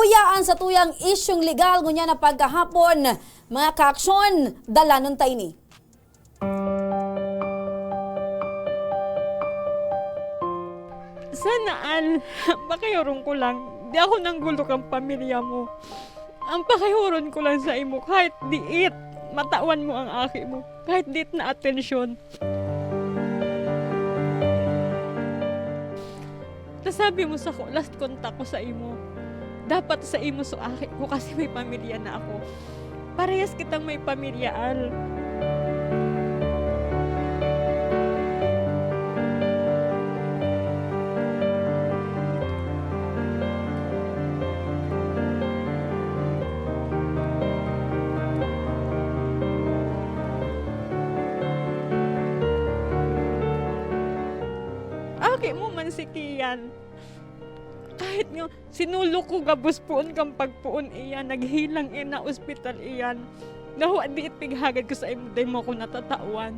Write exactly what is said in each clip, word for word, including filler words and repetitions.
Kuyaan sa tuyang isyung legal ngunyan na pagkahapon, mga kaaksyon, dalanon ta ini. Sana, Al, pakihuron ko lang, di ako nanggulo kan pamilya mo. Ang pakihuron ko lang sa imo, kahit diit, matawan mo ang aki mo, kahit diit na atensyon. Nasabi mo sako, last contact ko sa imo, dapat sa imo so aki ko kasi may pamilya na ako. Parehas kitang may pamilya, Al. Aki mo man si Kian. Kahit nga sinulo ko gabos poon kan pagpoon iyan, naghilang iyan, na-ospital iyan. Nahuwa di ipighagad ko sa imo, dai mo ako natatawan.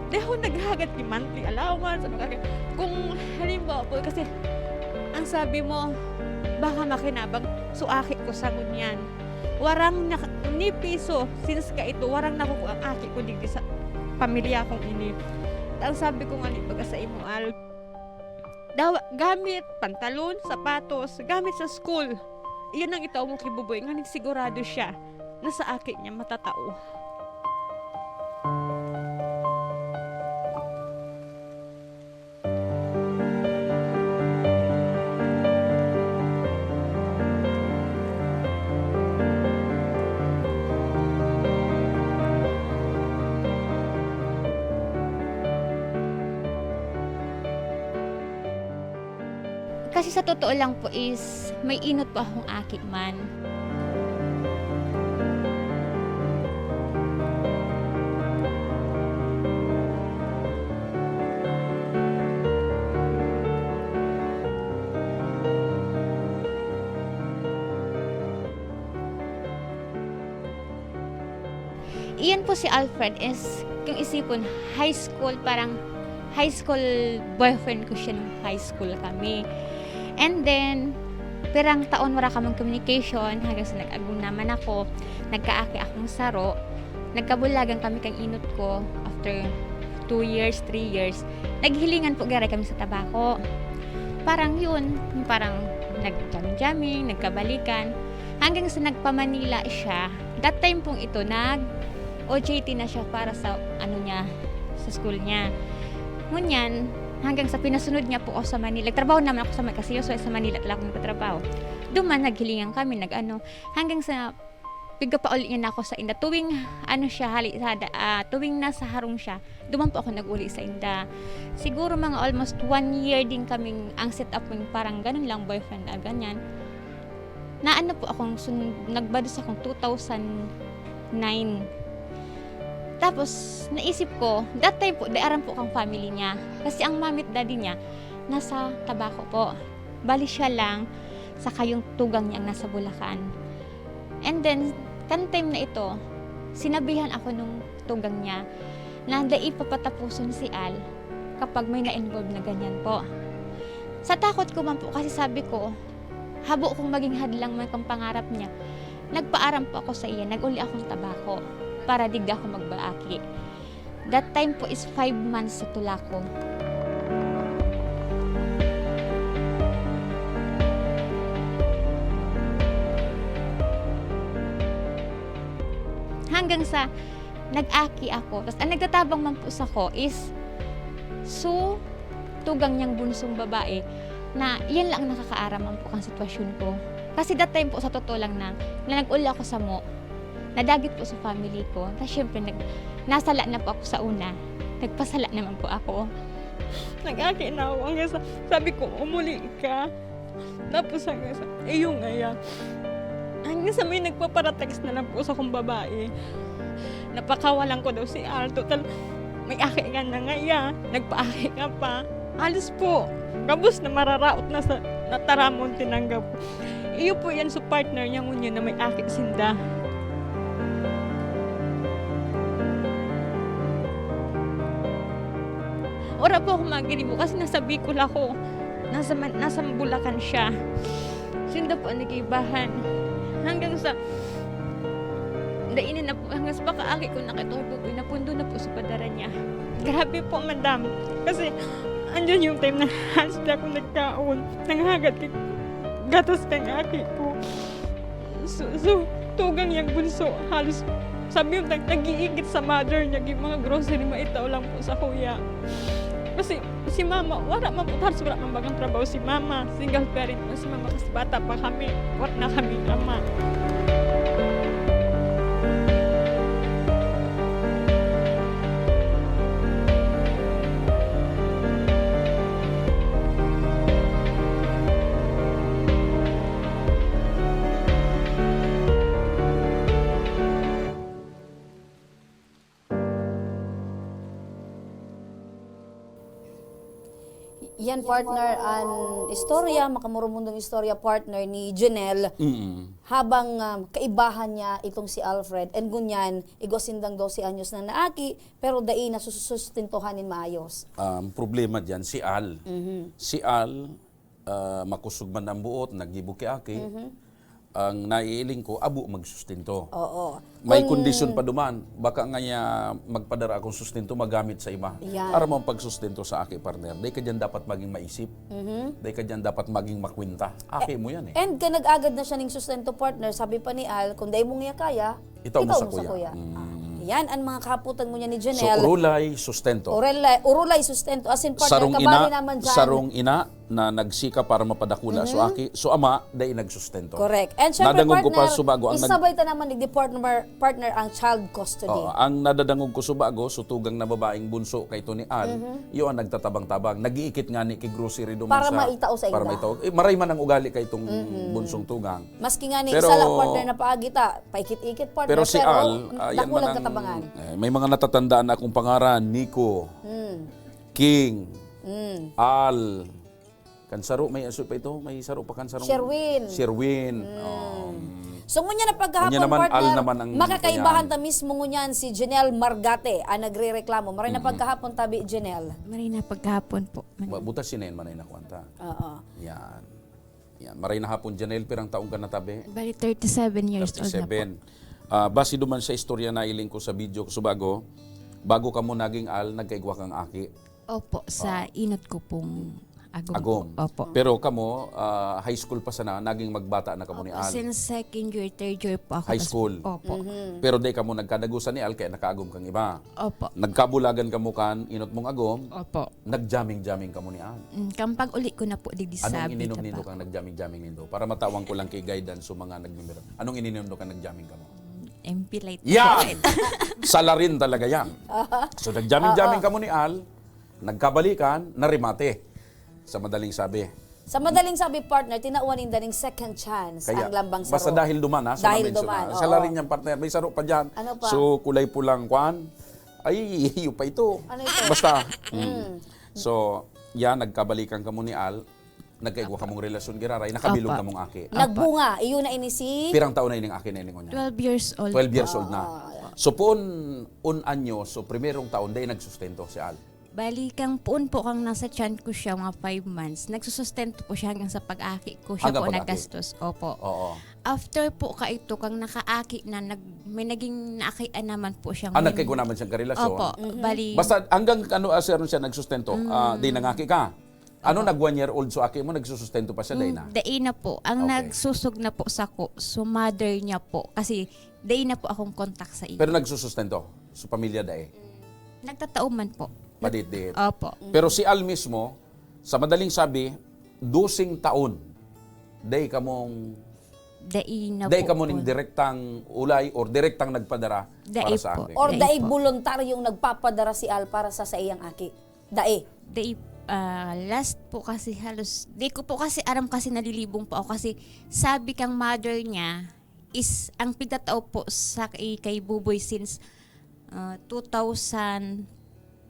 Di ako naghagad ki monthly allowance, ano ka, kung halimbawa po, kasi ang sabi mo, baka makinabang, so aki ko sa ngunyan. Warang nak-, ni piso, since ka ito, warang nakukuha ang aki ko digdi sa pamilya kong ini. Ang sabi ko nga ni baga sa imo, Al, dawa, gamit, pantalon, sapatos, gamit sa school. Iyan ang itao mo ki Buboy, nganing sigurado siya na sa aki niya matatao. Kasi sa totoo lang po is may enot po akong aki man. Iyan po si Alfred is, kung isipon, high school, parang high school boyfriend ko siya nung high school kami. And then, pirang taon wala kaming communication, hanggang sa nag-agom naman ako, nagkaaki akong saro, nagkabulagan kami kan enot ko after two years, three years. Naghilingan po giraray kami sa Tabaco. Parang yun, yung parang nag-jamming-jamming, nagkabalikan. Hanggang sa nagpa-Manila siya. That time pong ito, nag-O J T na siya para sa, ano niya, sa school niya. Ngunyan, hanggang sa pinasunod niya po ako sa Manila. Nagtrabaho naman ako sa Ma-, kasi usually sa Manila talaga ako nagtatrabaho. Duman, naghilingan kami, nag-ano, hanggang sa pigpapauli niya na ako sa inda. Tuwing, ano siya, hali, sa da-, ah, tuwing nasa harong siya, duman po ako nag-uli sa inda. Siguro mga almost one year din kaming, ang setup ko, parang ganun lang, boyfriend, ah, ganyan. Naano po akong sun-, nagbados akong two thousand nine. Tapos, naisip ko, that time po, di aram po kang family niya. Kasi ang mommy at daddy niya, nasa Tabaco po. Bali siya lang, saka yung tugang niya ang nasa Bulacan. And then, kan time na ito, sinabihan ako nung tugang niya na dai papatapuson si Al kapag may na-involve na ganyan po. Sa takot ko man po, kasi sabi ko, habo kong maging hadlang man kan pangarap niya, nagpaaram po ako sa iya, nag-uli akong Tabaco para digdi ako magbaaki. That time po is five months sa tula ko. Hanggang sa nag-aki ako. Tas ang nagtatabang man po sako is su tugang niyang bunsong babae na iyan lang ang nakakaaram man po kan sitwasyon ko. Kasi that time po, sa totoo lang na, na nag-uli ako samo, nadagit po sa family ko. Tas syempre, nag-, nasala na po ako sa una. Nagpasala naman po ako. Nag-aki na ako hanggang sa, sabi ko, "Umuli ka." Tapos hanggang sa, eh, yung ngaya. Hanggang sa may nagpapara-text na lang po sa kong babae. Napakawalan ko daw si Al. Total, may aki ka na ngaya. Nagpaaki ka pa. Halos po, gabos na mararaot na sa nataramon tinanggap ko. Iyo po yan sa partner niya ngunyan na may aki sinda. Wala po ako magiribo kasi nasa Bicol ako. Nasa Man-, nasa Bulacan siya. Sinda po ang nag-iibahan. Hanggang sa, dai na po, hanggang sa pakaagi ko na kay Toy Buboy, napundo na po sa padara niya. Grabe po, madam. Kasi, andyan yung time na halos di ako nagkaon. Nanghagad kay gatas kang aki ko. So, so, tugang yang bunso, halos sabi mo, nag-, nag-iigit sa mother niya, yung mga grocery, maitaw lang po sa kuya. Kasi si mama, wala man po, halos wala man bagang trabaho si mama. Single parent po si mama, kasi bata pa kami, wala na kaming ama. Yan, partner, an istorya, makamurumundong istorya, partner, ni Janelle, Mm. habang, ah, kaibahan niya itong si Alfred, and ngunyan, igwa sindang dose anyos na naaki, pero dai nasusustentuhan nin maayos. Ang problema diyan, si Al. Mhm. Si Al, ah, makosog man ang buot, naggibo ki aki. Mhm. Ang naiiling ko, abo magsustento. Oo. May Kung kondisyon pa duman, baka ngaya magpadara akong sustento magamit sa iba. Yan. Aram mo ang pagsustento sa aki, partner. Dai ka diyan dapat maging maisip. Mhm. Dai ka diyan dapat maging makwenta. Aki mo yan eh. And ka nag-agad na siya ning sustento, partner, sabi pa ni Al, "Kung dai mo niya kaya, Itaw mo itaw sa mo sa kuya. kuya." Mm. Yan ang mga kahapotan ngunyan ni So, Janelle. urulay, sustento. Urulay, urulay, sustento. As in, partner, Sarong kabali ina, naman dyan. sarong ina, na nagsika para mapadakula so Mhm. aki, so ama, dai nagsustento. Correct. And syempre, Nadangog ko pa partner, subago ang nag- isabay ta naman digdi, partner, partner, ang child custody. Oo, ang nadadangog ko subago, so tugang na babaeng bunso kay Tony Al, Mhm. iyo ang nagtatabang-tabang. Nag-iikit nga ni kay grocery duman Para sa, maitao sa para inda. maitao. Eh, maray man ang ugali kay itong Mhm. bunsong tugang. Maski nga ni Pero isa lang, partner, na paagi ta, paikit-ikit, partner, Pero si pero Al, ah, yan dakulang man ang, katabangan. eh, may mga natatandaan na akong pangaran, Nico, Hmm. King, Hmm. Al, Kan saro, may aso pa ito, may saro pa kan sarong Sherwin. Sherwin. Mm. Um, So, ngunyan na pagkahapon, ngunyan naman, partner, Al naman ang makakaibahan kuyan. ta mismo ngunyan si Janelle Margate, ang nagrereklamo. Maray na Mm-mm. pagkahapon, tabi, Janelle. Maray na pagkahapon po. Maray. Ba-, butas yun na yun, maray na kwanta. Oo. Yan. Yan. Maray na hapon, Janelle, pirang taong ka na, tabi? Bali, thirty-seven years old na po. Thirty-seven. Ah, base duman sa istorya na iling ko sa video ko subago, bago kamo naging Al, nagkaigwa kang aki. Opo, sa Ah. inot ko pong agom Agom. po. Opo. Pero kamo, ah, high school pa sana, naging magbata na kamo ni Opo, Al. since second year, third year po ako. High Tas-, school. Opo. Mhm. Pero di kamo nagkadagusan ni Al, kaya nakaagom kang iba. Opo. Nagkabulagan kamo kan inot mong agom, Opo. nagjamming-jamming kamo ni Al. Mm, kan pag-uli ko na po, di, di Anong sabi ininom ka nindo pa. kang nagjamming-jamming nindo? Para matawan ko lang kay guidance sa mga nagmimira. Anong ininom nindo kang nagjamming kamo? Mm, M P Light. Yan! Salarin talaga yan. So, nagjamming-jamming Oo. kamo ni Al, nagkabalikan, narimate. Sa madaling sabi. Sa madaling sabi, partner, tinawan ninda ning second chance Kaya, ang lambang basta saro. dahil duman, ha, sa Dahil namin duman, suna-, oo. salarin yan, partner, may saro pa dyan. Ano pa? So, kulay pulang kwan. Ay, iyo pa ito. Ano ito? Basta. Mm. Mm. So, yan, nagkabalikan kamo ni Al, nagkaigwa Apa. kamong relasyon, giraray, nakabilog Apa. kamong aki. Apa. Nagbunga, iyo na ini si Pirang taon na ining aki na ining unya? Twelve years old Twelve years po. old na. Ah. So, poon un anyo, so, primerong taon, dai nagsustento si Al? Bali, kang poon po, kang nasa tiyan ko siya, mga five months, nagsusustento po siya hanggang sa pag-aki ko, siya Hanggang po pag-aki? naggastos. Opo. Oo. After po kaito, kang nakaaki na, nag-, may naging naakian naman po siyang Ah, nagkaigwa naman siyang karelasyon? Opo, Mhm. bali Basta hanggang ano, ah, sir, siya nagsustento, ah, Mm. di nangaki ka? Ano, Opo. nag one year old so aki mo, nagsusustento pa siya, dai Mm, na? dai na po. Ang Okay. nagsusog na po sako, so mother niya po. Kasi dai na po akong contact sa iya. Pero nagsusustento? So pamilya dai? Mm. Nagtatao man po. Padit-dit. Opo. Pero si Al mismo, sa madaling sabi, doseng taon, dai kamong Dai na dai po kamo ning po. direktang ulay or direktang nagpadara Dai para sa po. aki? Or Dai dai po. boluntaryong nagpapadara si Al para sa saiyang aki? Dai. Dai, ah, last po kasi halos, di ko po kasi aram kasi nalilibong po ako kasi sabi kang mother niya is ang pigtatao po sa kay, kay Buboy since, ah, two thousand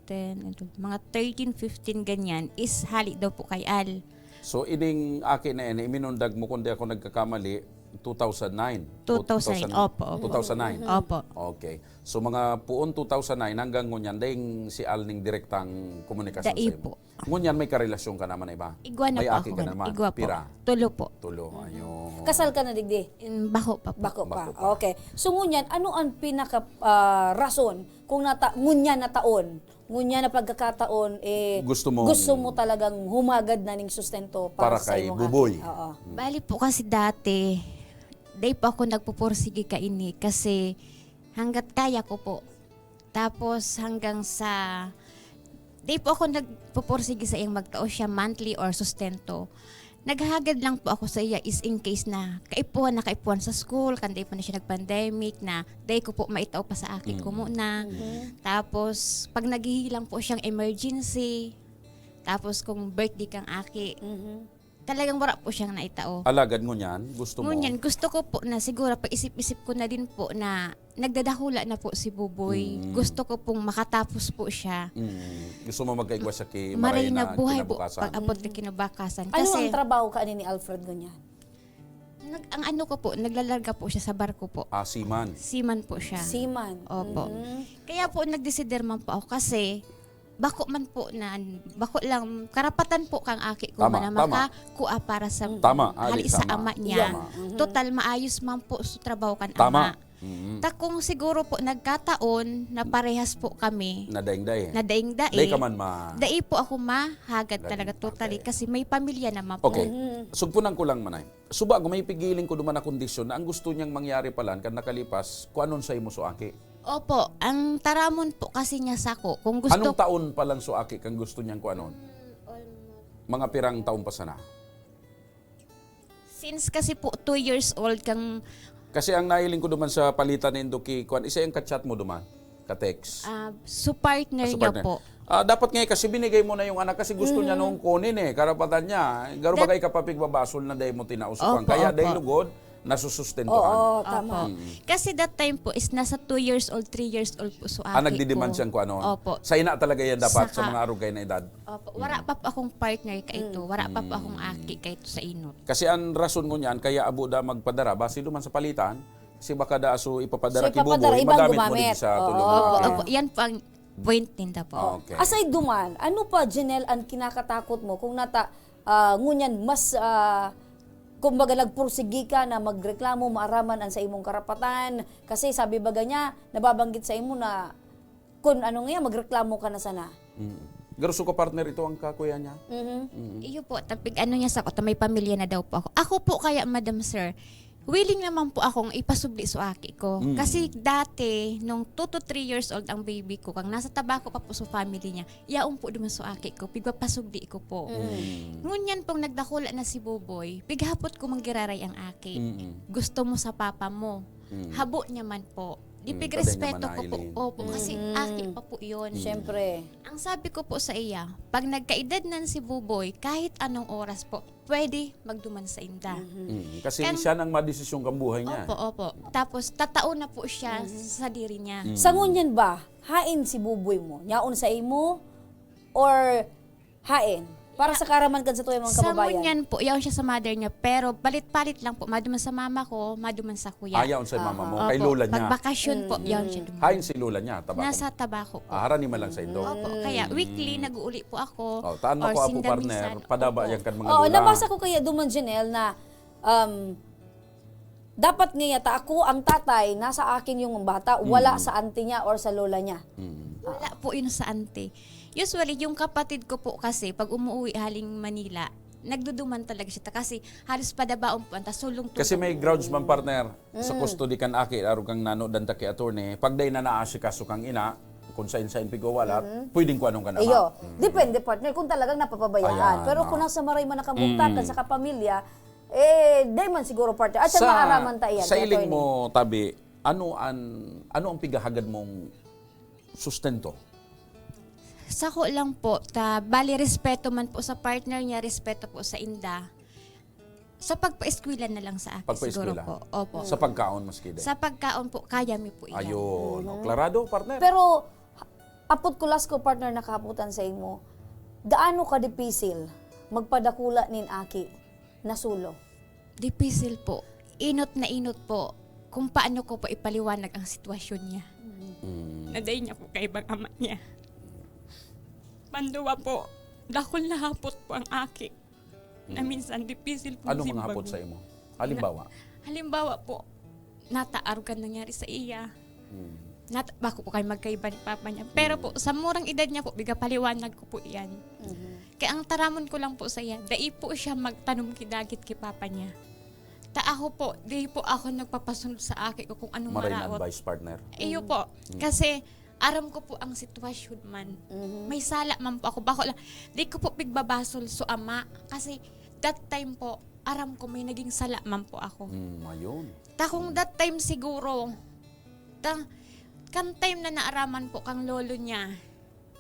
ten, ito, mga thirteen, fifteen ganyan is hali daw po kay Al. So, ining aki na yan, iminundag mo, kung di ako nagkakamali, two thousand nine. Two thousand nine, opo, opo. Two thousand nine? Opo. Okay. So, mga puon two thousand nine hanggang ngunyan, dahil si Al ning direktang komunikasyon Dai sa'yo. po. Ngunyan, may karelasyon ka naman na iba? Igwa na May po aki ako ka ngan-, naman? igwa po. Pira? Tulo po. Tulo, ayun. Kasal ka na digdi? Mm, bako pa po. Bako pa. Bako pa. Okay. So, ngunyan, ano ang pinaka, ah, rason kung nata-, ngunyan na taon, ngunyan na pagkakataon, eh, Gusto mong gusto mo talagang humagad na ning sustento para Para sa kay imong Buboy. aki? Oo. Mm. Bali po kasi dati, dai po ako nagpupursige kaini kasi hanggat kaya ko po. Tapos hanggang sa, dai po ako nagpupursige sa iyang magtao siya monthly or sustento. Naghahagad lang po ako sa iya is in case na kaipuhan na kaipuhan sa school, kan dai pa na siya nag-pandemic, na dai ko po maitao pa sa aki ko Mm. muna. Mhm. Tapos, pag naghihilang po siyang emergency, tapos kung birthday kang aki, Mhm. talagang wala po siyang naitao. Alagad ngunyan, gusto mo? Ngunyan, gusto ko po na siguro pag-isip-isip ko na din po na nagdadahula na po si Buboy. Mm. Gusto ko pong makatapos po siya. Mm. Gusto mo magkaigwa siya ki Maray maray na na buhay po kinabukasan? pag abot na kinabukasan. Ano Kasi ang trabaho ka ni Alfred ngunyan? nag-, ang ano ko po, naglalarga po siya sa barko po. Ah, seaman. Seaman po siya. Seaman. Opo. Mhm. Kaya po nagdesider man po ako kasi bako man po na, bako lang, karapatan po kang aki ko Tama, man na tama. makakua para sa Mm. Tama, hali Ali, sa tama. ama niya. Tama. Mhm. Total, maayos man po sa trabaho kan Tama. ama. Mm. Ta kung siguro po nagkataon na parehas po kami Na daing-daing. na daing-daing, Dai ka man ma- dai po ako mahagad Dai talaga totally okay. kasi may pamilya naman po. Okay. Mhm. Sugpunan ko lang, Manay. Suba ko, may pigiling ko duman na kondisyon na ang gusto niyang mangyari palan kan nakalipas, kuanon sa imo so aki. Opo, ang taramon po kasi niya sako, kung gusto Anong taon pa lang so aki kang gusto niyang kuanon? Mm, almost. Mga pirang taon pa sana? Since kasi po two years old kang Kasi ang nahiling ko duman sa palitan nindo ki kuan, isa yung ka-chat mo duman, ka-text. Ah, so partner Ah, so niya partner. po. Ah, dapat nga eh, kasi binigay mo na yung anak kasi gusto niya Mhm. noong kunin eh, karapatan niya. Garo That bagay ka pa pigbabasol na dahil mo tinaos Opo, kuan. Kaya dahil opo. lugod, nasusustentuhan. Oo, tama. Opo. Mm. Kasi that time po is nasa two years old, three years old po so Ah, aki nagdidiman ko. siyang kuanon. Opo. Sa ina talaga yan dapat, sa Saka mga arugay na edad. Opo, wala Mm. pa po akong partner kaito. Mm. Wala pa po akong Mm. aki kaito sa inot. Kasi ang rason ngunyan, kaya abo da magpadara, basi duman sa palitan, kasi baka da aso ipapadara So, ki ipapadara, Buboy, ibang magamit mo gumamit. din sa Oo. tulong ng Opo, aki. opo. Yan po ang point ninda po. Ah, okay. Aside duman, ano pa, Janelle, ang kinakatakot mo kung nata-, ah, ngunyan mas, ah, kumbaga, nagpursigi ka na magreklamo, maaraman ang sa imong karapatan? Kasi sabi baga niya, nababanggit sa imo na kun ano nga yan, magreklamo ka na sana. Mm. Garo so ka-partner ito ang kakuya niya? Mhm. Mm. Iyo po, tapig ano niya sa ta may pamilya na daw po ako. Ako po kaya, Madam Sir, willing naman po akong ipasubli so aki ko. Mm. Kasi dati, nung two to three years old ang baby ko, kang nasa tabako pa po so family niya, yaon po duman so aki ko, pigpapasubli ko po. Mm. Ngunyan pong nagdakula na si Buboy, pighapot ko manggiraray ang aki. Mm. Gusto mo sa papa mo. Mm. Habo niya man po. Di Mm, pigrespeto paday niya ko po. manailing. Opo, kasi Mm. aki pa po yun. Mm. Siyempre. Ang sabi ko po sa iya, pag nagkaedad na si Buboy, kahit anong oras po, pwede magduman sa inda. Mhm. Mm, kasi Kan- siya nang madesisyon kang buhay niya. Opo, opo. Tapos, tatao na po siya Mhm. sa sadiri niya. Mm. Sa ngunyan ba, hain si Buboy mo? Yaon sa imo? Or hain? Para sa karaman kan sa tuyang mga Sa kababayan? ngunyan po, yaon siya sa mother niya, pero palit-palit lang po. Maduman sa mama ko, maduman sa kuya. Ah, yaon sa mama mo, Opo. kay lola niya. Pag bakasyon po, Mm. yaon siya duman. Hain si lola niya, tabako. Nasa tabako po. Ah, harani man lang sa indo. Opo, kaya Mm. weekly, nag-uuli po ako. Oh, taan mo Or ko, Apo sinda Partner, minsan. padaba Opo. yan kan mga Oo, lola. nabasa ko kaya duman, Janelle, na, um, dapat nga yata ako ang tatay, nasa akin yung bata, wala Mm. sa auntie niya or sa lola niya. Mm. Wala po yun sa auntie. Usually, yung kapatid ko po kasi, pag umuwi haling Manila, nagduduman talaga siya. Ta-, kasi halos padabaon po, ang tasulong Kasi may grounds man, partner, sa Mm. custody kan aki, arog kang nanodan ta ki attorney, pag day na naasikaso kang ina, kung sain-sain pigwawalat, Mhm. pwedeng kung anong kan ama. Iyo. Mm. Depende, partner, kung talagang napapabayaan. Ayan, Pero kung ah. nasa maray man nakabugtakan Mm. sa kapamilya, eh, day man siguro, partner. At sa Sa, maaraman ta iyan, sa iling attorney. mo, Tabi, ano an, ano ang pighahagad mong sustento? Sako lang po, ta, bali respeto man po sa partner niya, respeto po sa inda. Sa pagpaeskwela na lang sa akin siguro Pagpaeskwela? po. Opo. Sa pagkaon maski din? Sa pagkaon po, kaya mi po iyan. Ayun. Mhm. O, klarado, partner? Pero, apot ko, last ko, partner, nakahaputan sa imo, gaano ka dipisil magpadakula nin aki na solo? Dipisil po. Inot na inot po kung paano ko po ipaliwanag ang sitwasyon niya. Mm. Na dai niya po kaibang ama niya. Panduwa po, dakul na hapot po ang aki. Na minsan, dipisil po Anong mga simbagon. hapot sa imo? Halimbawa, Halimbawa po, nataarog kan nangyari sa iya. mm, Nat bako po kayo magkaiba ni papa niya. Pero po, sa murang edad niya po, bigapaliwanag ko po iyan. Kaya ang taramon ko lang po sa iya, dai po siya magtanom ki dagit ki papa niya. Ta ako po, di po ako nagpapasunod sa aki ko kung anong maray na maraot. Advice, partner. Iyo po. Kasi aram ko po ang sitwasyon man. May sala man po ako. Bako lang, di ko po pigbabasol so ama. Kasi that time po, aram ko may naging sala man po ako. Mm, ayun. Ta kung that time siguro, ta, kan time na naaraman po kang lolo niya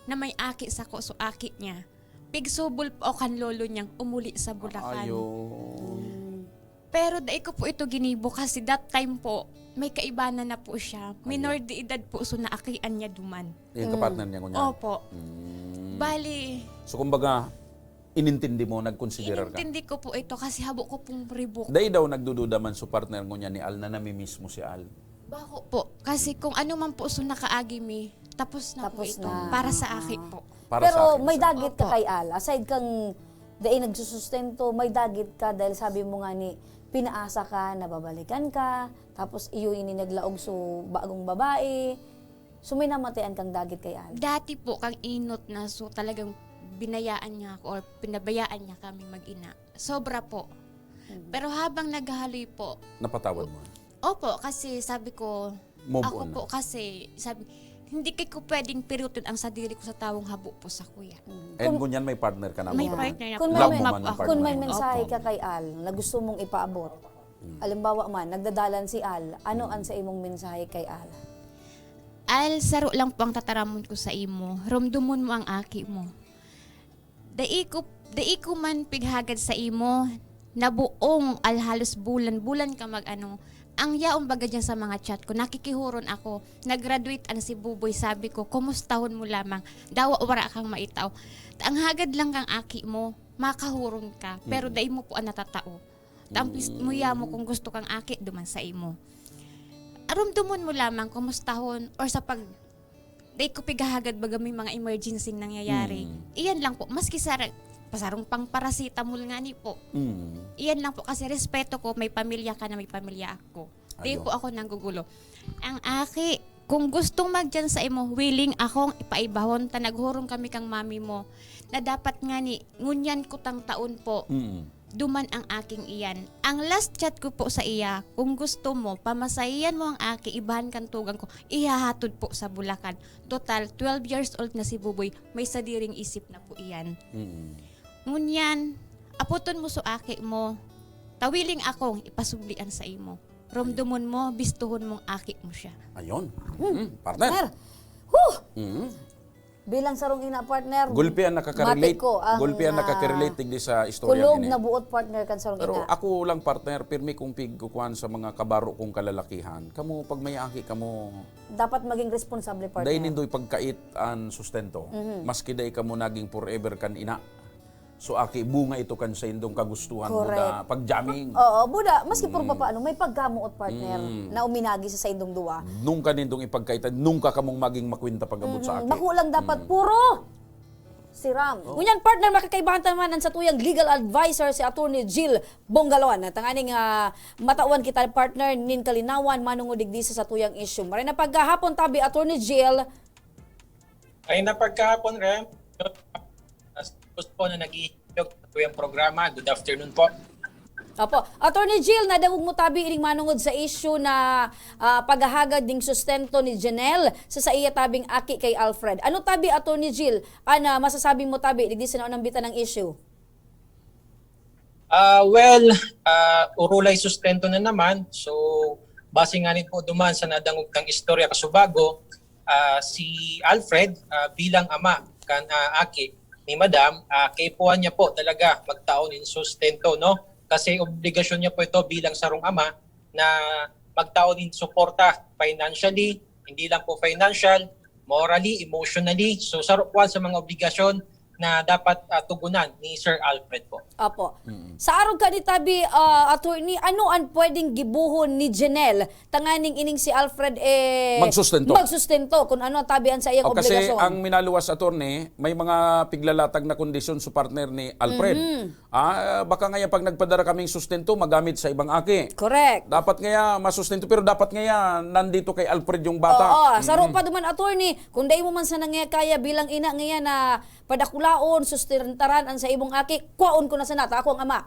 na may aki sako, so aki niya, pigsubol po ako kan lolo niyang umuli sa Bulacan. Ayun. Pero dai ko po ito ginibo kasi that time po, may kaibanan na po siya. Minor de edad po, so naakian niya duman. Yung kapartner niya ngunyan. Opo. Mm. Bali, So kumbaga, inintindi mo, nagkonsiderar ka. Inintindi ko po ito kasi habo ko pong ribok. Dai daw nagdududa man so partner ngunyan ni Al na namimiss mo si Al. Bako po. Kasi kung ano man po so nakaagi mi, tapos na Tapos po ito. na. Para sa aki po. Para Pero sa akin, may sir. dagit ka Opo. kay Al. Aside kang dai nagsusustento, may dagit ka dahil sabi mo nga ni pinaasa ka, nababalikan ka, tapos iyo ini naglaog so bagong babae. So may namatian kang dagit kay Al. Dati po kang inot na, so talagang binayaan niya ako or pinabayaan niya kami mag-ina. Sobra po. Pero habang naghahaloy po, Napatawad mo. opo, kasi sabi ko, Move ako on na. po kasi, sabi, hindi kay ko pwedeng pirutin ang sadiri ko sa tawong habo po sa kuya. And ngunyan may partner ka na. May mo. partner na Kung po. may, Love mo men- man ang kung may partner. mensahe Opo. ka kay Al na gusto mong ipaabot, halimbawa man, nagdadalan si Al, ano ang sa imong mensahe kay Al? Al, saro lang po ang tataramon ko sa imo. Romdomon mo ang aki mo. Dai ko, dai ko man pighagad sa imo na buong alhalos bulan-bulan ka mag-ano. Ang yaon baga dyan sa mga chat ko, nakikihuron ako. Nag-graduate an si Buboy, sabi ko, "Kumustahon mo lamang. Dawa wara kang maitao." Ang hagad lang kang aki mo, makahuron ka. Pero dai mo po ang natatao. Tampis mo ya mo kung gusto kang aki, duman sa imo. Arumdumon mo lamang, kumustahon, or sa pag Dai ko pighahagad baga may mga emergency nangyayari. Mm. Iyan lang po, maski sa pasarong pang paracetamol nga ni po. Mm. Iyan lang po kasi respeto ko, may pamilya ka na may pamilya ako. Di Ayun. po ako nanggugulo. Ang aki, kung gustong magdiyan sa imo, willing akong ipaibahon ta naghurong kami kang mami mo na dapat nga ni ngunyan ko tang taon po. Mm. Duman ang aking iyan. Ang last chat ko po sa iya, kung gusto mo, pamasahiyan mo ang aki, ibahan kan tugang ko, ihahatod po sa Bulacan. Total, twelve years old na si Buboy, may sadiring isip na po iyan. Mm. Ngunyan, aputon mo so aki mo, tawiling akong ipasublian sa imo. Romdomon mo, bistuhon mong aki mo siya. Ayun. Mm. Partner. Partner, huh! Mm. Bilang sarong ina, partner, Gulpi ang nakaka-relate. mati ko ang, Gulpi ang ah, nakaka-relate digdi sa istorya kulog ini. Na buot, partner, kan sarong Pero ina. Ako lang, partner, pirmi kong pigkukuan sa mga kabaro kong kalalakihan. Kamo, pag may aki kamo, Dapat maging responsable, partner. Dai nindoy pagkait an sustento. Mhm. Maski dai kamo naging forever kan ina. So, aki, bunga ito kan sa indong kagustuhan, Correct. buda, pag-jamming. Oo, buda, maski puro Mm. papaano, may pagkamuot, partner, Mm. na uminagi sa saindong duwa. Nung kanindong ipagkaitan, nung ka kamong maging makwinta pag-abot sa Mm, aki. Bako lang dapat Mm. puro siram. Oh. Ngunyan, partner, makakaibahan ta naman ang satuyang legal advisor, si Attorney Jill Bongalon. Tanganing ah, matawan kita, partner, nin kalinawan manungod digdi sa satuyang issue. Maray na paghahapon tabi, Attorney Jill. Ay na pagkahapon, Rem. As gusto po na nag-iinyog sa tuyang programa. Good afternoon po. Opo. Attorney Jill, nadangog mo tabi ining manungod sa issue na ah, paghahagad ning sustento ni Janelle sa saiya tabing aki kay Alfred. Ano tabi, Attorney Jill, an ah, masasabi mo tabi digdi sa naunang bita ng issue? Ah, well, ah, urulay sustento na naman. So, base nga ni po duman sa nadangog ng istorya kasubago, ah, si Alfred, ah, bilang ama kan ah, aki ni Madam, ah, kaipuhan niya po talaga magtao nin sustento, no? Kasi obligasyon niya po ito bilang sarong ama na magtao nin suporta financially, hindi lang po financial, morally, emotionally. So, saro po sa mga obligasyon na dapat, ah, tugunan ni Sir Alfred po. Opo. Sa arog kani tabi, ah, attorney, ano an pwedeng gibohon ni Janelle tanganing ining si Alfred, eh, Magsustento. Magsustento kung ano tabi an sa iyang O, kasi obligasyon. Ang minaluwas, attorney, may mga piglalatag na kondisyon sa partner ni Alfred. Ah, baka ngayon pag nagpadara kaming sustento, magamit sa ibang aki. Correct. Dapat ngaya masustento, pero dapat ngaya nandito kay Alfred yung bata. Oo, sa pa duman, attorney, kung dai mo man sana nga kaya bilang ina ngaya na padakulaon, sustentaran an sa imong aki, kwaon ko na sana, ta ako ang ama.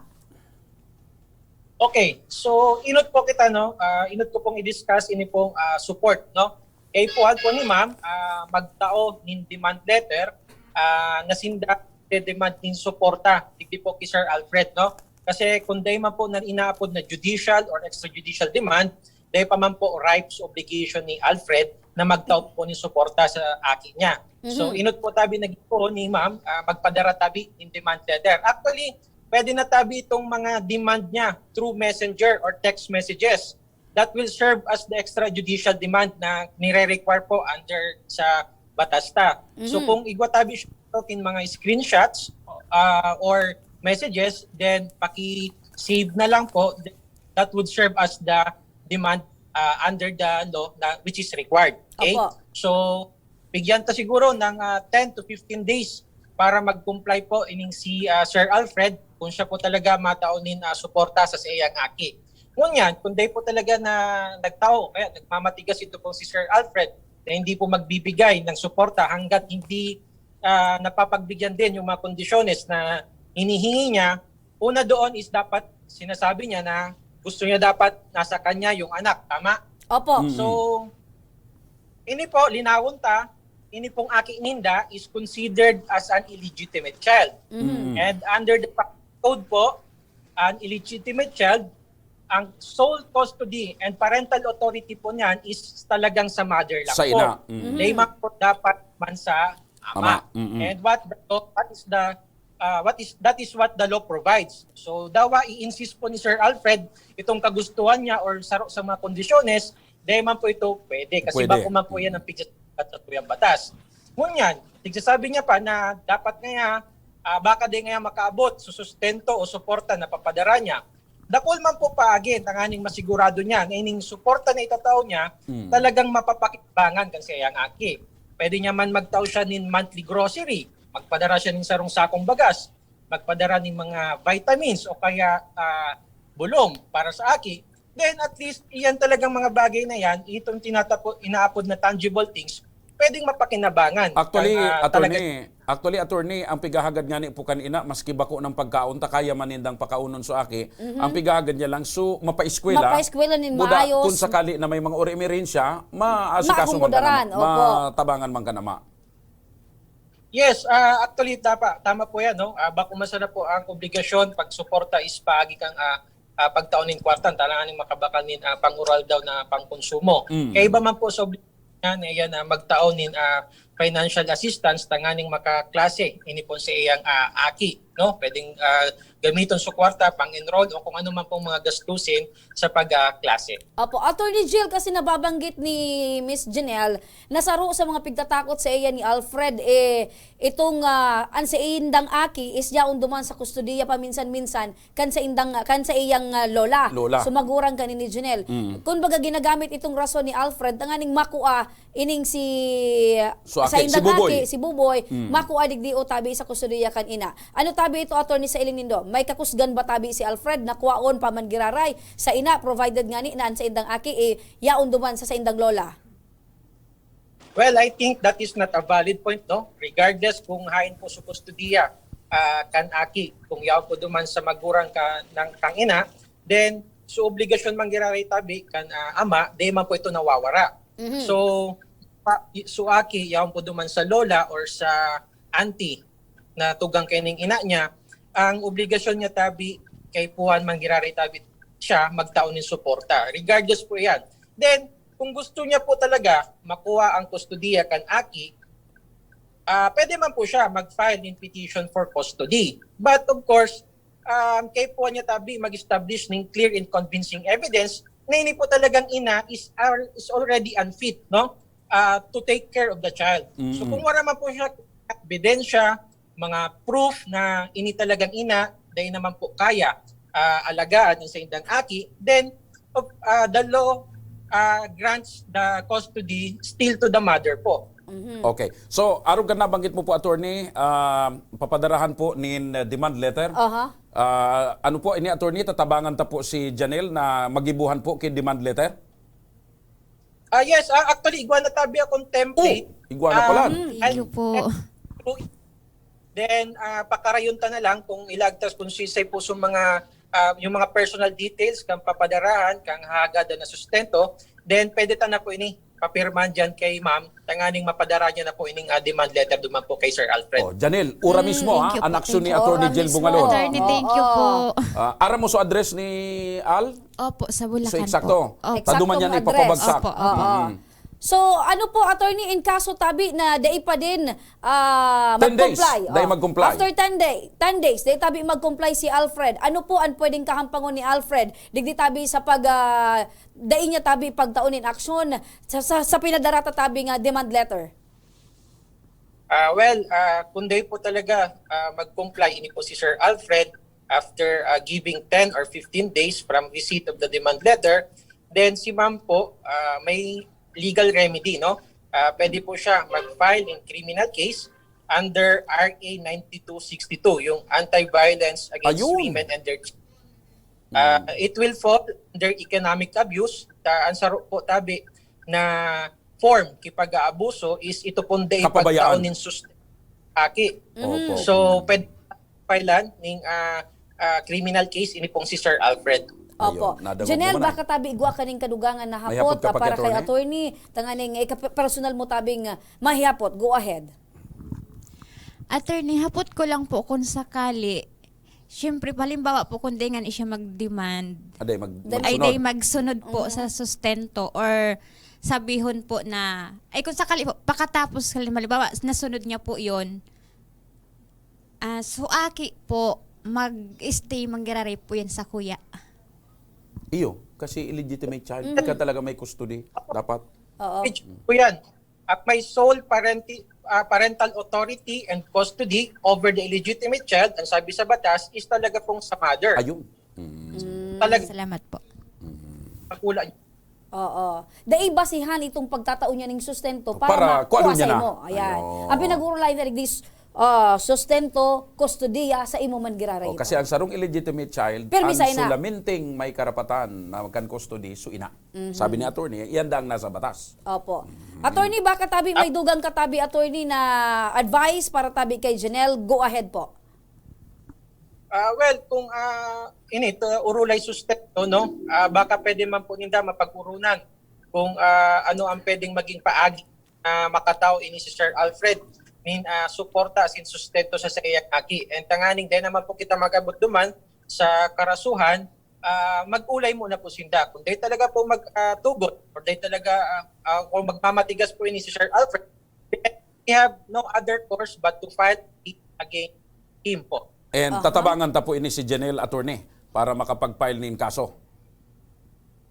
Okay, so inot po kita, no? Ah, inot ko pong i-discuss ini pong, ah, support, no? Kaipuhan po ni ma'am, ah, magtao nin demand letter, ah, na sinda demand nin suporta, digdi po kay Sir Alfred, no? Kasi kung dai man po na inaapod na judicial or extrajudicial demand, dai pa man po rights obligation ni Alfred na magtao po nin suporta sa aki niya. So, inot po tabi naging po ni ma'am, ah, magpadara tabi nin demand letter. Actually, pwede na tabi itong mga demand niya through messenger or text messages. That will serve as the extrajudicial demand na nire-require po under sa batas ta. So, kung igwa tabi siya ito kin mga screenshots, ah, or messages, then paki-save na lang po. That would serve as the demand, ah, under the law na, which is required. Okay? Opo. So, bigyan ta siguro ng, ah, ten to fifteen days para mag-comply po ining si, ah, Sir Alfred kung siya po talaga matao nin, ah, suporta sa saiyang aki. Ngunyan, kung dai po talaga na nagtao, kaya nagmamatigas ito pong si Sir Alfred na hindi po magbibigay ng suporta hanggat hindi, ah, napapagbigyan din yung mga kondisyones na hinihingi niya. Una doon is dapat sinasabi niya na gusto niya dapat nasa kanya yung anak, tama? Opo. So, ini po, linawon ta, ini pong aki ninda is considered as an illegitimate child. And under the code po, an illegitimate child, ang sole custody and parental authority po niyan is talagang sa mother lang Sa po. ina. Mm. Layman po dapat man sa ama. Ama. Mm-mm. And what the, what is the, ah, what is, that is what the law provides. So, dawa i-insist po ni Sir Alfred itong kagustuhan niya or saro sa mga kondisyones, dahil man po ito pwede. Kasi Pwede. Bako man po yan ang pigsasabi sa tuyang batas. Ngunyan, tigsasabi niya pa na dapat ngaya, ah, baka di ngaya makaabot sa sustento o suporta na papadara niya. Dakul man po paagi, tanganing masigurado niya na ining suporta na itatao niya, talagang mapapakinabangan kan saiyang aki. Pwede niya man magtao siya nin monthly grocery, magpadara siya nin sarong sakong bagas, magpadara nin mga vitamins o kaya, ah, bulong para sa aki. Then at least, iyan talagang mga bagay na yan, itong tinatapo, inaapod na tangible things, pwedeng mapakinabangan. Actually, Ang, ah, attorney, talaga- actually, attorney, ang pighahagad ngani po kan ina, maski bako ng pagkaon ta, kaya man nindang pakaunon sa aki, ang pighahagad niya lang, so, mapaeskwela. Mapaeskwela nin Buda, maayos. Kung sakali na may mga uri emerhensya, maasikaso man ka Makomodaran, na, opo. matabangan man ka na, ma. Yes, ah, actually, tama, tama po yan, no? Ah, bako man sana po ang obligasyon, pagsuporta is paagi kang, ah, ah, pagtao nin kwarta, tanganing makabakal nin, ah, pang-oral daw na pangkonsumo. Mm. Kaya iba man po sa obligasyon na yan, ah, magtao nin, ah, financial assistance, tanganing makaklase, ini po sa iyang, ah, aki, no? Pwedeng, ah, gamiton sa kwarta, pang-enroll, o kung ano man pong mga gastusin sa pag-, ah, klase. Opo, Attorney Jill, kasi nababanggit ni Miss Janelle na saro sa mga pigtatakot sa iya ni Alfred, eh, itong, ah, an sa indang aki is yaon duman sa kustodiya paminsan-minsan kan sa indang, kan sa iyang, ah, lola. Lola. So magurang kani ni Janelle. Kun baga ginagamit itong rason ni Alfred tanganing makua ining si So, sa aki, indang si Buboy. aki, si Buboy, makua digdi o tabi sa kustodiya kan ina. Ano tabi ito, attorney, sa iling nindo? May kakusgan ba tabi si Alfred na kuwaon pa man giraray sa ina, provided ngani na an sa indang aki, eh, yaon duman sa, sa indang lola? Well, I think that is not a valid point, no? Regardless kung hain po sa kustodiya, ah, kan aki, kung yaon po duman sa magurang ka, ng, kang ina, then, so obligasyon man giraray tabi kan, ah, ama, di man po ito nawawara. So, pa, so aki, yaon po duman sa lola or sa auntie na tugang kaining ina niya, ang obligasyon niya tabi, kaipuhan man giraray tabi siya, magtao nin suporta. Regardless po yan. Then, kung gusto niya po talaga makuha ang kustodiya kan aki, ah, pwede man po siya mag-file in petition for custody. But of course, um, kaipuhan niya tabi mag-establish ning clear and convincing evidence na ini po talagang ina is, al- is already unfit, no? Ah, to take care of the child. So kung wala man po siya ebidensya mga proof na ini talagang ina, dai naman po kaya, ah, alagaan ang saindang aki, then, of, ah, the law, ah, grants the custody still to the mother po. Mhm. Okay. So, arog kan nabanggit mo po, attorney, ah, papadarahan po nin, uh, demand letter. Aha. Ah, ano po ini, attorney, tatabangan ta po si Janelle na magibuhan po ki demand letter? Ah, yes, ah, actually, igwa na tabi akong template. Oh, igwa na pala. Um, Thank you po. I'll- Then, ah, pakarayon ta na lang kung ilagtas kung sisay po sa mga, ah, yung mga personal details kang papadarahan, kang hagad na sustento, then pwede ta na po ini papirman dyan kay ma'am, tanganing mapadara niya na po ining, ah, demand letter duman po kay Sir Alfred. Oh, Janelle, ura mismo, Thank ha? you po, An aksyon ni thank you. Attorney Ura Jill mismo. Bungalon. Attorney, thank you Oo. po. Ah, aram mo so address ni Al? Opo, sa Bulacan So, eksakto. po. Opo. Taduma niya ni Eksaktong address. ipapabagsak. Opo, opo. Oo. Mm. So, ano po, attorney, in kaso tabi na dai pa din ah, Ten days. mag-comply? Dai Oh. mag-comply. After ten day, ten days, dai tabi mag-comply si Alfred. Ano po ang pwedeng kahampangon ni Alfred? Digdi tabi sa pag, ah, dai niya tabi pagtaon nin aksyon sa, sa, sa pinadarata tabi nga demand letter? Ah, well, ah, kung dai po talaga ah, mag-comply ini po si Sir Alfred after ah, giving ten or fifteen days from receipt of the demand letter, then si ma'am po ah, may legal remedy, no? Ah, pwede po siya mag-file in criminal case under R A ninety-two sixty-two, yung Anti-Violence Against Ayun. Women and Their Children. Ah, it will fall under economic abuse. Ta ang saro po tabi na form kipag-aabuso is ito pong dai Kapabayaan. pagtaon nin sustento aki. Opo. So, pwede filean ning ah, ah, criminal case ini pong si Sir Alfred. Opo. Ayun, nadangog Janelle, mo man baka tabi igwa kaning kadugangan na May hapot hapot ka ah, pa para kay kay attorney? attorney, tanganing eh, personal mo tabing ah, mahihapot. Go ahead. Attorney, hapot ko lang po kung sakali, siyempre, halimbawa po kung di nga siya mag-demand, Aday, mag, Then- ay magsunod. di magsunod po sa sustento or sabihon po na, ay kung sakali po, pakatapos halimbawa, nasunod niya po yon. Ah, so aki po, mag-stay, manggiraray po yan sa kuya. Iyo, kasi illegitimate child. Ika talaga may custody. Dapat. Oo. Which po yan. At may sole parenti, ah, parental authority and custody over the illegitimate child, ang sabi sa batas, is talaga pong sa mother. Ayun. Mm. Talaga Salamat po. makula niya. Oo. Dai basihan itong pagtatao niya ning sustento para, Para kung ano niya makuha sa na. imo. Ayan. Ayun. Ang pinag-uurulayan na digdi, ah, sustento, kustodiya sa imo man giraray. O, kasi ang sarong illegitimate child, Pirmi ang sa ina. Sulaminting may karapatan na kan custody, so ina. Sabi ni attorney, iyan daang nasa batas. Opo. Attorney, baka tabi may dugang ka tabi, attorney, na advice para tabi kay Janelle. Go ahead po. Ah, well, kung ah, init, ah, urulay sustento, no? Ah, baka pwede man po ninda mapag-urunan kung ah, ano ang pwedeng maging paagi na makatao ini si Sir Alfred nin ah, suporta asin sustento sa saiyang aki. And tanganing dahil naman po kita mag-abot duman sa karasuhan, ah, mag-ulay muna po sinda. Kung dahil talaga po magtugot or dahil talaga ah, ah, kung magmamatigas po ini si Sir Alfred, we have no other course but to file against him po. And Aha. tatabangan ta po ini si Janelle, attorney, para makapag-file nin kaso.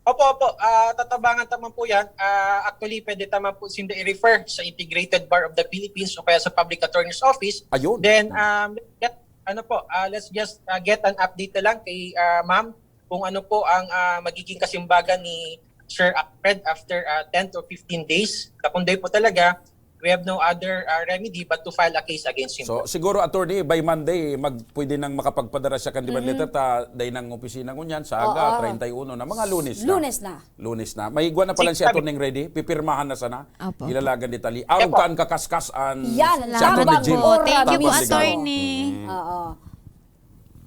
Opo, opo. Ah, tatabangan ta man po yan. Ah, actually, pwede ta man po sinda i-refer sa Integrated Bar of the Philippines o kaya sa Public Attorney's Office. Ayun. Then, um, get, ano po, ah, let's just ah, get an update na lang kay ah, ma'am kung ano po ang ah, magiging kasimbagan ni Sir Alfred after ah, ten to fifteen days. Kung dahil po talaga, we have no other ah, remedy but to file a case against him. So, siguro, attorney, by Monday, mag, pwede nang makapagpadara siya kan demand letter ta, dahil ng opisina ngunyan, sa aga, Oo. treinta y uno na, mga Lunes na. Lunes na. Lunes na. May igwa na pala si Sige, attorney ready. Pipirmahan na sana. Opo. Ilalagan detalye. Arog Opo. Kan kakaskas an Yan, sa attorney tabang Jill. ora Thank you po, mismo. attorney. Oo.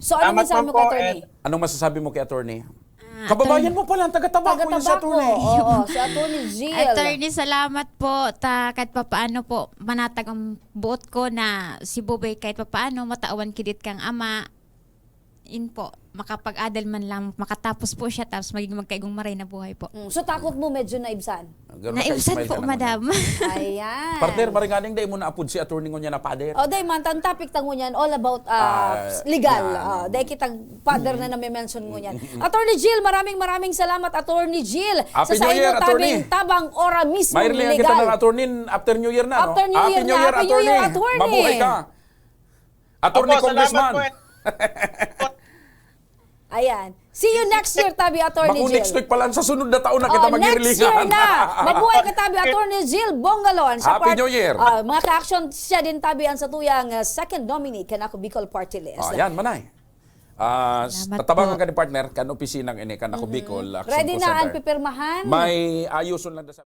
So, ano Salamat mensahe po mo po, kay attorney? and- Anong masasabi mo kay attorney? Ah, Kababayan attorney. mo pala, taga Tabaco yun si Taga-Tabaco. attorney. Oo, si Attorney Jill. Attorney, salamat po. Ta, kahit papaano po, manatag ang buot ko na si Bubay kahit papaano, matawan kidit kang ama. Yun po, makapag-adal man lang, makatapos po siya, tapos maging magkaigong maray na buhay po. Mm, so, takot mo medyo naibsan? Garo Naibsan naka-smile po, ka naman. madam. Ayan. Partner, maringaning dai mo naapod si attorney ngunyan na father. O, dai man, tan topic ta ngunyan, all about uh, Ah, legal. yan. Uh, dai kitang father na nami-mention ngunyan. Attorney Jill, maraming maraming salamat, Attorney Jill. Happy sa New Year, tabing Attorney. Tabang Ora mismo Mayroon lang legal. Kita ng attorney after New Year na, no? After New Year na. Happy New Year, Attorney. Mabuhay ka. Attorney Opo, salamat Congressman. po, eh. Ayan. See you next year, tabi Attorney Maku Jill. Next week pala, sa sunod na taon na kita Oh, next year maghirilingan. Na. Mabuhay ka, tabi Attorney Jill Bongalon. Sa Happy part- New Year. Ah, mga ka-action, siya din tabi ang satuyang uh, second nominee kan Ako Bicol Party List. Oh, yan, manay. Ah, Salamat tatabangan po. Ka ni partner, kan opisinang ini, kan Ako Bicol, Action Ready Call na ang Center. Pipirmahan? May ayuson lang da sa